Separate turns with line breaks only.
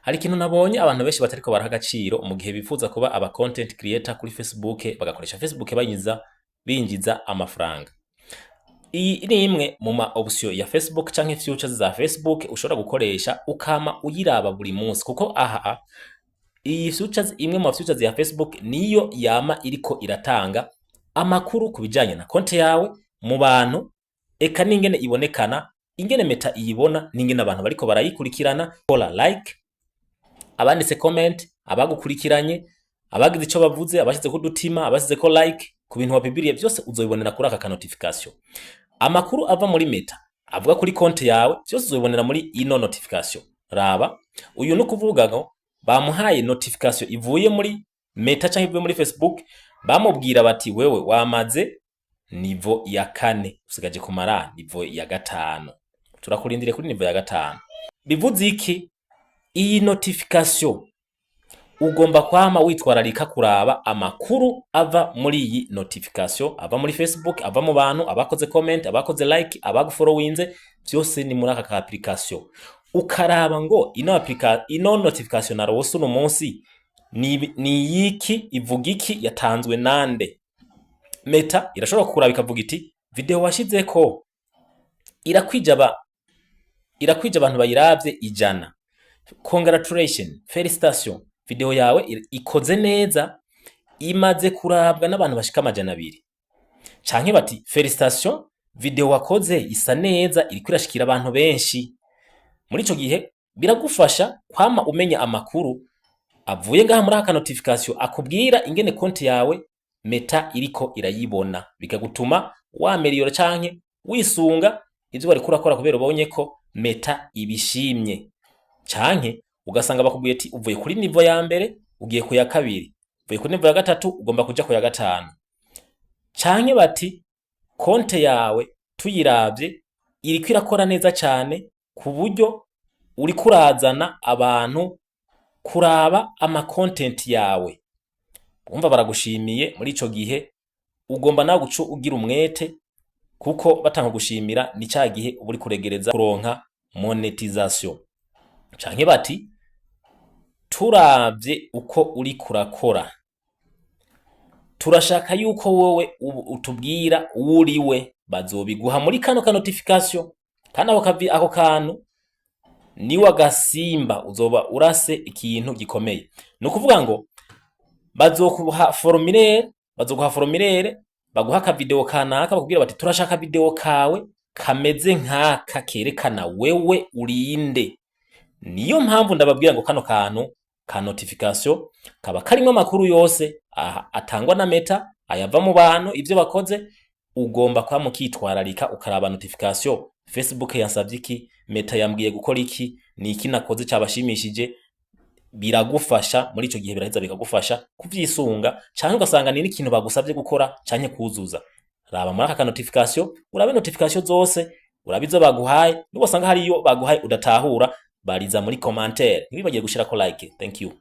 Hari ikintu nabonye abantu benshi batariko baraha agaciro mu gihe bifuza kuba aba content creator kuri Facebook, bagakoresha Facebook bayinjiza binjiza amafaranga. Iyi ni imwe mu ma option ya Facebook canke features za Facebook ushobora gukoresha ukama uyiraba buri munsi, kuko aha iyi features, imwe mu ma features ya Facebook, niyo yama iriko iratanga amakuru ku bijanye na konti yawe mu bantu, eka n'ingene ibonekana, ingene Meta iyibona, n'ingene abantu bariko barayikurikirana, kora like, abanditse comment, abagukurikiranye, abagize ico bavuze, abashizeko udutima, abashizeko like ku bintu wapibiriye, vyose uzobibonera kuri aka ka notification. Amakuru ava muri Meta avuga kuri konti yawe, vyose uzobibonera muri ino notification. Raba uyu, ni ukuvuga ngo bamuhaye notification ivuye muri Meta canke ivuye muri Facebook, bamubwira bati: "Wewe wamaze niveau ya 4, usigaje kumara niveau ya 5, turakurindiriye kuri niveau ya 5." Bivuze iki? Iyi notification ugomba kwama witwararika kuraba amakuru ava muri iyi notification, ava muri Facebook, ava mu bantu, abakoze comment, abakoze like, abagufollowinze, vyose ni muri aka ka application. Ukaraba ngo ino notification naronse uno munsi ni yiki, ivuga iki, yatanzwe nande? Meta irashobora kukuraba ikavuga iti: "Video washizeko irakwije abantu bayiravye 100. Congratulation, felicitation, video yawe ikoze neza, imaze kurabwa n'abantu bashika 200." Canke bati: "Felicitation, video wakoze isa neza, iriko irashikira abantu benshi." Muri ico gihe biragufasha kwama umenya amakuru avuye ngaha muri aka notification akubwira ingene konti yawe Meta iriko irayibona, bikagutuma wameliyora canke wisunga ivyo wariko urakora kubera ubonye ko Meta ibishimye. Canke ugasanga bakubwiye ati: "Uvuye kuri niveau ya mbere ugiye ku ya kabiri, uvuye kuri niveau ya gatatu ugomba kuja ku ya gatanu." Canke bati: "Konte yawe tuyiravye iriko irakora neza cane, ku buryo uriko urazana abantu kuraba ama content yawe." Wumva baragushimiye. Muri ico gihe ugomba nawe guca ugira umwete, kuko batanga gushimira ni ca gihe uba uriko uregereza kuronka monetization. Canke bati: "Turavye uko uriko urakora, turashaka yuko wowe utubwira uwo uriwe." Bazobiguha muri kano ka notification. Kandi ako kantu niwe agasimba uzoba urase ikintu gikomeye. Ni ukuvuga ngo bazoguha formulaire, baguha aka video kanaka, bakubwira bati: "Turashaka video kawe kameze nk'aka kerekana wewe urinde." Niyo mpamvu ndababwira ngo kano kantu ka notification kaba karimwo amakuru yose aha atangwa na Meta, ayava mu bantu, ivyo bakoze. Ugomba kwama ukitwararika, ukaraba notification: Facebook yansavye iki? Meta yambwiye gukora iki? Ni iki nakoze cabashimishije? Biragufasha muri ico gihe, biraheza bikagufasha kuvyisunga. Canke ugasanga ni n'ikintu bagusavye gukora canke kuzuza. Raba muri aka ka notification, urabe notification zose, urabe izo baguhaye. Niwasanga hariyo baguhaye udatahura, bariza muri commentaire. Ntiwibagire gushirako like. Thank you.